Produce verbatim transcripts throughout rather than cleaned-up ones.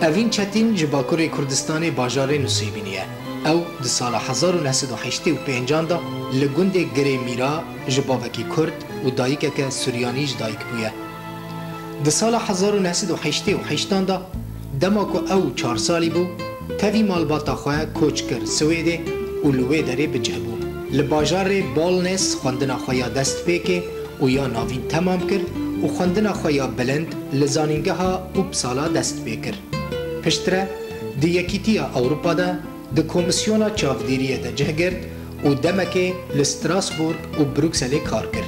Evîn Çetîn ji Bakurê Kurdistanê bajarê Nusêybînî ye. Ew di sala hezar û neh sed û heştê û pêncan de li gundê Girê Mîra ji bavekî Kurd û dayikeke Suryanî ji dayik bûye. Di sala hezar û neh sed û heştê û heştan de, dema ku ew çar salî bû, tevî malbata xwe koç kir Swêdê û li wê derê bi cih bû. Li bajarê Bollnäs xwendina xwe ya destpêkê û ya navîn temam kir û xwendina xwe ya bilind li Zanîngeha Uppsala dest pê kir. Piştre di Yekîtiya Ewropa de di Komîsyona Çavdêriyê de cih girt û demekê li Strasbourg û Brukselê kar kir.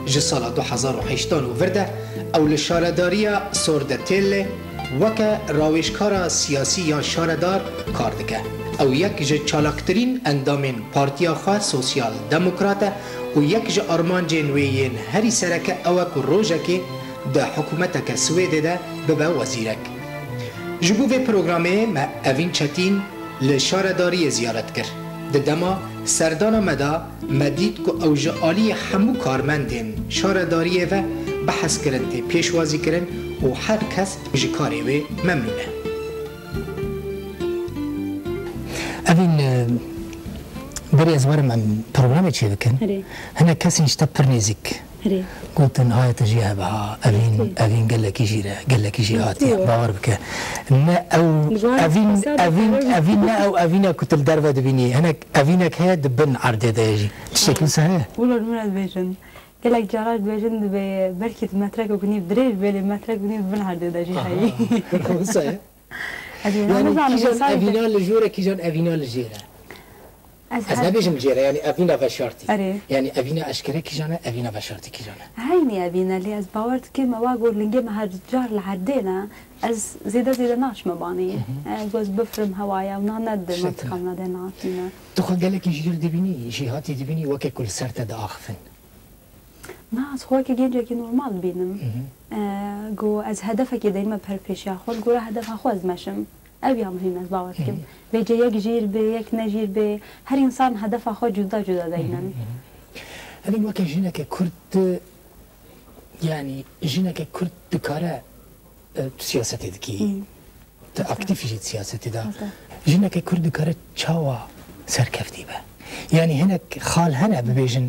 Ji sala du hezar û heştan û vir de ew li şaredariya Södertälê weke rawêjkara siyasî yan şaredar kar dike. Ew yek ji çalaktirîn endamên partiya xwe Sosyal Demokrat e û yek ji armancên wê yên herî sereke ew e ku rojekê di hikûmeteke Swêdê de bibe wezîrek. Ji bo vê programê me Evîn Çetîn li şaredariyê ziyaret kir. Di dema serdana me de me dît ku ew ji aliyê hemû karmendên şaredariyê ve bi hezkirin tê pêşwazîkirin û her kes ji karê wê memnûn e. Evîn, e, berê ez werim em programê çêbikin. Erê. Hinek kesên ji te pir nêzîk Erê. Gotin, "Haya te jî hebe ha, Evîn, Rastî. Evîn gelekî jîr e, gelekî jî Rastî hatiye." Bawer bike. Ne ew Evîn, Evîn, Evîn ne ew Evîn e ku tu li derve dibînî. Hinek Evînek heye di bin erdê de ye jî. Tiştekî wisa heye? Wilo ji min re dibêjin. Gelek cara dibêjin dibê belkî tu metrek û nîv dirêj bê, lê metrek û nîv di bin erdê de jî heyî. Wisa ye? Ez ê Yani nizanim, kîjan insan Evîna li jûr e, kîjan Evîna li jêr e? Ez Ez her nabêjim jêr e, yani Evîna veşartî. Erê. Yani Evîna eşkere kîjan e, Evîna veşartî kîjan e? Heynî Evîna, lê ez bawer dikim ewa ku lingê me her car li erdê ne, ez zêde zêde naçime banî. Hı hı. E, ku ez bifrim hewaya û na ne dide Şetir. Mantiqa min de nahatîne. Tu xwe gelekî jêr dibînî, jêhatî dibînî weke ku li ser te diaxifin? Na, ez xwe weke gencekî normal dibînim. Mhm. E, ku ez hedefekê deyme perpêşiya xwe, li gora hedefa xwe ez meşim. Ev ya muhîm ez bawer dikim. Mhm. Vêce yek jêr bê, yek ne jêr bê, her însan hedefa xwe cuda cuda deynin. Mhm, mhm. Evîn, weke jineke Kurd, yanî jineke Kurd dikare e, tu siyasetê dikî, Hmm. tu Rastî. Aktîf jî di siyasetê de. Rastî. Jineke Kurd dikare çawa serkeftî be? Yanî hinek xal hene bibêjin,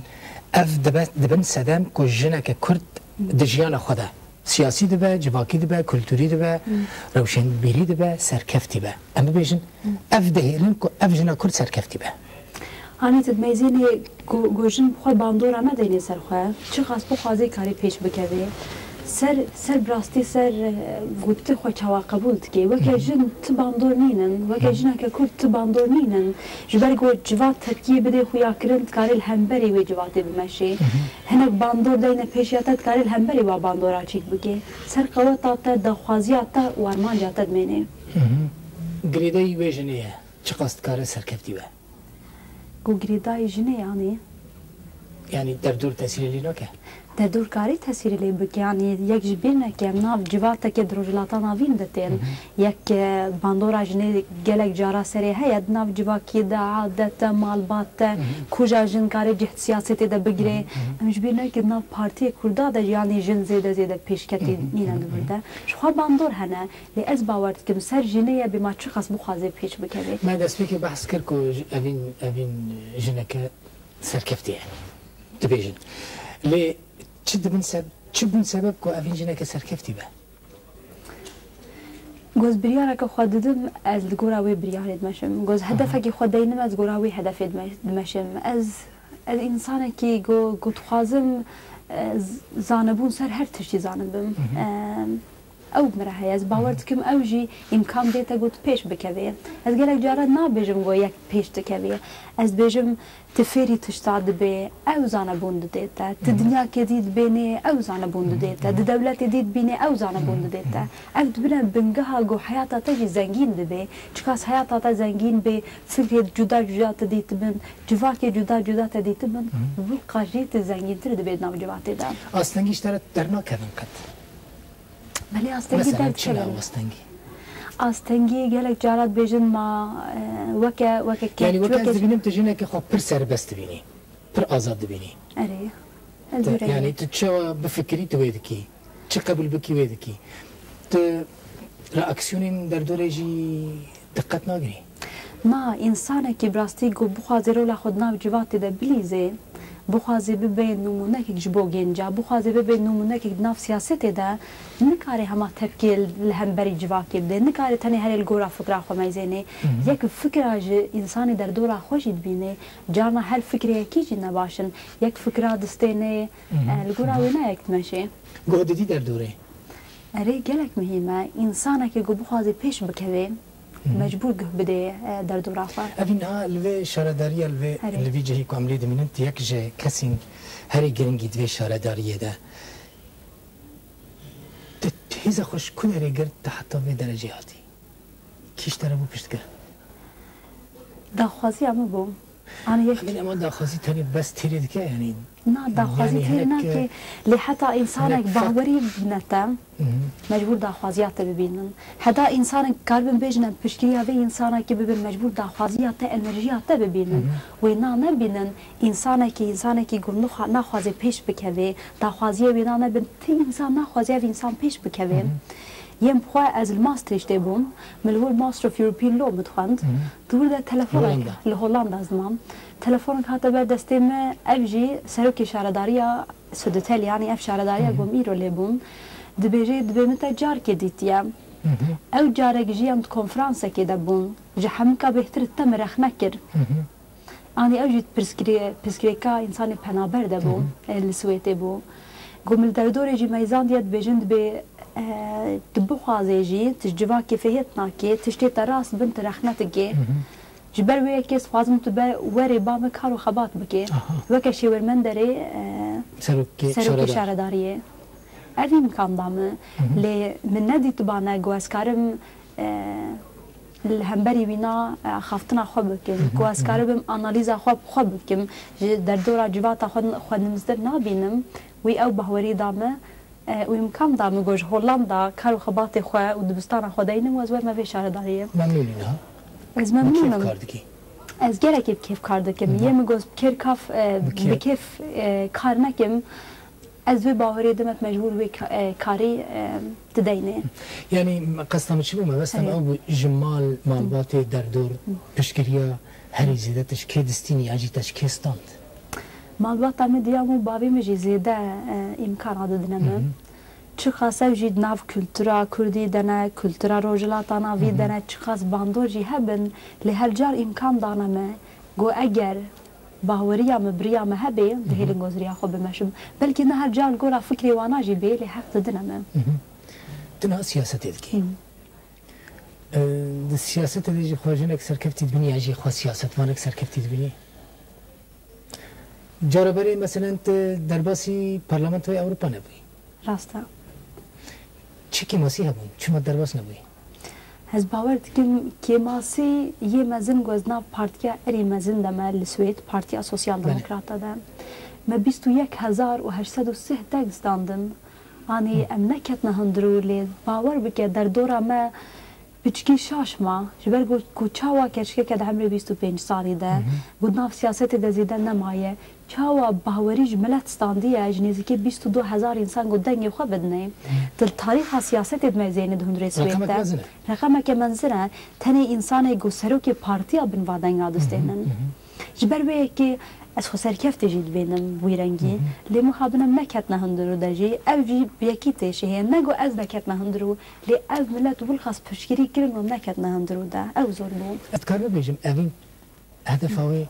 ev dibe, dibin sedem ku jineke Kurd Hmm. di jiyana xwe de siyasî dibe, civakî dibe, kulturî dibe, Hmm. rewşenbîrî dibe, serkeftî be. Em bibêjin, Hmm. ev dihêlin ku ev jina Kurd serkeftî be. Anî tu dimeyzînê ku, ku jin bi xwe bandora nedeyne ser xwe, çiqas bixwaze karê pêş bikeve. Ser, ser bi rastî ser, eh, ku tu xwe çawa qebûl dikê. Weke Hı hı. jin tu bandor nînin, weke Hı hı. jineke Kurd tu bandor nînin. Ji ber ku civat tepkiyê bidê xuyakirin, dikarê li hemberî wê civatê bimeşê. Hı hı. Hinek bandor deyne pêşiya te, dikarê li hemberî wa bandora çîk bikê. Ser qeweta te, daxwaziya te û armanca te dimênê. Hı hı. Girêdayî wê jinê ye. Çiqas dikare serkeftî be? Ku girêdayî jinê, yanî? Yanî derdor tesîrê lê nake? Derdor karî tesîrê lê bike, yanî yek ji bîr neke, em nav civateke di Rojhilata Navîn de tên. Hı hı. Yek, e, bandora jinê gelek cara serê heye, di nav civakî de, adet de, malbat de, Hı hı. kuja jin karê cih siyasetê de bigire. Hı hı, hı hı. Em ji bîr neke di nav partiyê Kurda de, yanî jin zêde zêde pêşketî Hı hı, nîne hı hı, di vir hı hı. de. Ji xwe bandor hene. Lê ez bawer dikim ser jinê ye bê ma çiqas bixwaze pêş bikeve. Me destpêkê behs kir ku ji evîn, evîn jineke serkeftî ye. Dibêjin. Lê çi dibin seb-, çi bûn sebeb ku evîn jineke serkeftî be? Goz biryareke xwe didim, ez li gora wê biryarê dimeşim. Goz Aha. hedefekî xwe deynim, ez gora wê hedefê dime-, dimeşim. Ez, ez însanekî go-, ku dixwazim, e, z-, zanibûn ser her tiştî zanibim. Mhm. E, Ew bi min re heye. Ez bawer dikim ew jî îmkan dê te got pêş bikevê. Ez gelek caran nabêjim got yek pêş dikevê. Ez dibêjim tu fêrî tişta dibê, ew zanebûn didê te. Tu dinyakê dî dibênê, ew zanebûn didê te. Di dewletê dî dibînê, ew zanebûn didê te. Ev dibine bingeha got heyata te jî zengîn dibê. Çiqas heyata te zengîn bê, fikrê cuda cuda te dîtibin, civakê cuda cuda te dîtibin, wilqa jî tu zengîntir dibê di nav civatê de. Astengî ji te re dernakevin qet? Belê, astengî Mesela çi ne derdikevin. Astengî? Astengî gelek cara dibêjin ma, e, weke, weke keç, Yani weke ez weke dibînim tu jineke xwe pir serbest dibînî, pir azad dibînî. Erê. Ez Te, wî re yani ye. Tu çawa bifikirî tu wê dikî. Çi qebûl bikî wê dikî. Tu Reaksiyonên derdorê jî diqet nagirî? Na, însanekî bi rastî ku bixwaze rola xwe di nav civatê de bilîze, bixwaze bibe nimûnekek ji bo genca, bixwaze bibe nimûnekek di nav siyasetê de, nikare hema tepkê li hemberî civakê bide, nikare tenê herê li gora fikra xwe meyzênê. Yek fikra ji însanê derdora xwe jî dibîne, carna her fikreyekî jî ne baş in. Yek fikra distêne, e, li gora wê ne yek dimeşê. Guh didî derdorê? Erê, gelek muhîm e. Însanekê ku bixwaze pêş bikeve, mecbûr guh bidê, e, derdora xwe. Evî niha li vê şaredariya, li vê, Erê. li vî cihê ku em lê dimînin, tu yek ji kesên herî giringî di vê şaredariyê de. Tu, tu hêza xwe ji ku derê girt, tu heta vê derecê hatî? Kî ji te re bû piştgir? Daxwaziya min bû. Anî yek Em ê, ema daxwazî tenê bes têrê dike, yanî, Na, daxwazî yanî têr hinek, nake. Lê heta însanek hinek fak- bahwerî bine te, Mhm. mecbûr daxwaziya te bibînin. Heta însanek karibin bêjin em piştgiriya vê însanekê bibin, mecbûr daxwaziya te, enerjiya te bibînin. Mhm. Wê na nebînin, însanekî, însanekî ku nixwa-, naxwaze pêş bikeve, daxwaziya wê na nebin, ti însan naxwaze ev însan pêş bikeve. Mhm. Yên bi xwe ez li Maastrichtê bûm, min li wir Master of European Law min dixwend. Mhm. Di wir de telefonek Hollanda. Li Hollanda ez dimam. Telefonek hate ber destê me, ev jî serokê şaredariya Sodetel, yanî ev şaredariya Mhm. ku em îro lê bûn. Dibêje, dibê min te carkê dîtiye. Mhm. Ew carek jî em di konferansekê de bûn. Ji hemika bêhtir te min rexne kir. Mhm. Anî ew jî pirsgirê-, pirsgirêka însanê penaber de bû, Hı hı. e, li Swêdê bû. Ku min li derdorê jî meyzandiye dibêjin dibê, e, tu bixwazê jî, tu ji civakê fêhêt nakê, tiştê te rast bin, tu rexne dikê. Hı hı. Ji ber wê yekê ez dixwazim tu be werê ba me kar û xebat bikê. Aha. Weke şêwermenderê, e, Serokê serokê şaredar. şaredariyê. Ev îmkan da min. Hı hı. Lê min nedîtibane ku ez karim, e, li hemberî wîna, e, axaftina xwe bikim, Hı hı, ku ez hı hı. karibim analîza xwe bi xwe bikim, ji derdora civata xwe, xwe nimzdir nabînim, wî ew bahwerî da min, e, û îmkan da min ku ji Hollanda kar û xebatê xwe û dibistana xwe deynim û ez weme vê şaredariyê. Memnûn î niha? Ez Bi kêf memnûn im. kar dikî? Ez gelekî bi kêf kar dikim. Hı hı. Yê min got bi kêr kaf, e, Bi kêf. bi kêf, e, kar nekim. Ez wê bawerê dimet mecbûr wê ka-, e, karî, e, dideynê. Yanî qesta min çi bû? Mebesta min Erê. ew bû, ji mal, malbatê derdor, Hı. piştgiriya herî zêde te ji kê distînî, yan jî te ji kê stand? Malbata min diya min û bavê min jî zêde, e, îmkana didine min. Hı hı. Çiqas ew jî di nav kultura kurdî de ne, kultura rojhilata navî Hı hı. de ne, çiqas bandor jî hebin, lê her car îmkan dane me, ku eger Baweriya me, biriya me hebe, Hı hı. dihêlin goziriya xwe bimeşim. Belkî ne her car li gora fikrê wana jî bê, lê heq didine me. Hı hı. Tu niha siyasetê dikî. Hı. E, di siyasetê de jî xwe jinek serkeftî dibînî, yan jî xwe siyasetvanek serkeftî dibînî? Cara berê, meselen, tu derbasî Parlamentoya Ewropa nebûyî. Rast e. Çi kêmasî hebûn? Çima derbas nebûyî? Ez bawer dikim, kêmasî yê mezin ku ez nav partiya erî mezin de me li Swêd, Partiya Sosyal Belê. Demokrata de. Me bîst û yek hezar û heşt sed û sih deng standin. Anî Hı. em neketine hundir û lê bawer bike derdora me piçkî şaş ma. Ji ber ku, ku çawa keçikeke di emrê bîst û pênc salî de, Hı hı. ku nav siyasetê de zêde nemaye, Çawa bahwerî ji milet standiye, ji nêzîkî bîst û du hezar însan ku dengê xwe bidinê. Di tarîxa siyasetê de mezêne di hundirê Swêd Reqemeke de. mezin e. Reqemeke mezin e. Tenê însanê ku serokê partiya bin va denga distênin. Hı hı. Ji ber wê yekê ez xwe serkeftê jî dibênim wî rengî. Hı hı. Lê mixabin em neketine hundir û de jî. Ev jî bi yekî têşihê. Ne ku ez neketime hundir û, lê ev milet wilxas piştgirî kirin û em neketine hundir û de. Ew zor bû. Ez dikarim bibêjim, evîn Hedefa wê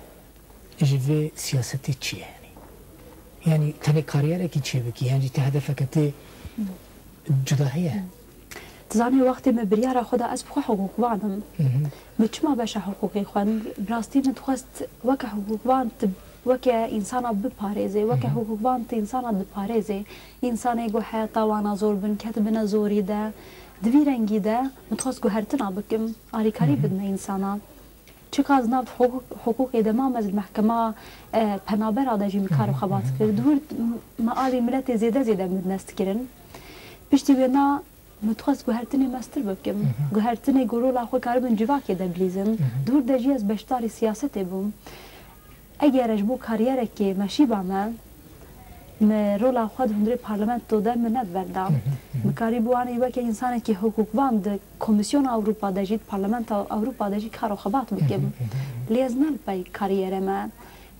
ji vê siyasetê çi ye yanî? Yanî tenê karyerekî çêbikî, yan jî ti hedefeke te cuda heye? Dizanî wextê min biryara xwe da ez bi xwe hiqûqvan im. Hı hı. Min çima beşa hiqûqê xwend? Bi rastî min dixwest weke hiqûqvan tu weke însana biparêzê, weke Hı hı. hiqûqvan tu însana diparêzê. Însanê ku heyata wana zor bin, ketibine zorî de, di vî rengî de min dixwest guhertina bikim, alîkarî Hı hı. bidime însana. Çiqas nav hiqûq-, hiqûqê de mam ez li mehkema, e, penabera de jî min kar û xebat kir. Di wir me alî miletê zêde zêde min dest kirin. Piştî wêna min dixwest guhertinê mestir bikim. Guhertinê ku rola xwe karibin civakê de bilîzin. Di wir de jî ez beşdarî siyasetê bûm. Eger ez ji bo karyerekê meşîba me, Min rola xwe di hundirê parlamento de min nediberda. Min karîbû anî weke însanekî hiqûqvan di Komîsyona Ewropa de jî, di Parlamenta Ewropa de jî kar û xebat bikim. Lê ez ne li pey kariyerê me.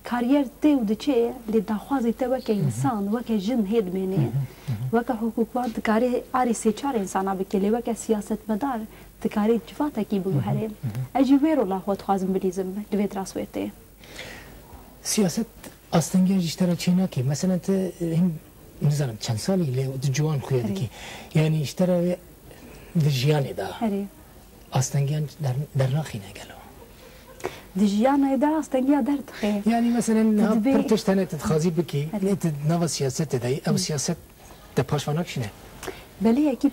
Kariyer tê û diçê, lê daxwazê te weke însan, weke jin hê dimêne. Weke hiqûqvan dikarî arê sê çar însana bike, lê weke siyasetmedar dikarî civatekî biguherê. Ez jî wê rola xwe dixwazim bilîzim li vê traswêtê. Siyaset astengiya jî ji te re çênake. Meselen tu, e, him, nizanim çend salî lê tu ciwan xuya dikî. Yanî ji te re di jiyanê de astengiyan der, dernaxîne gelo? Di jiyanê de astengiya derdixê. Yanî meselen niha pir tişt hene tu dixwazî bikî, lê tu nava siyasetê de yî, ew siyaset te paş ve nakişîne? Belê yekî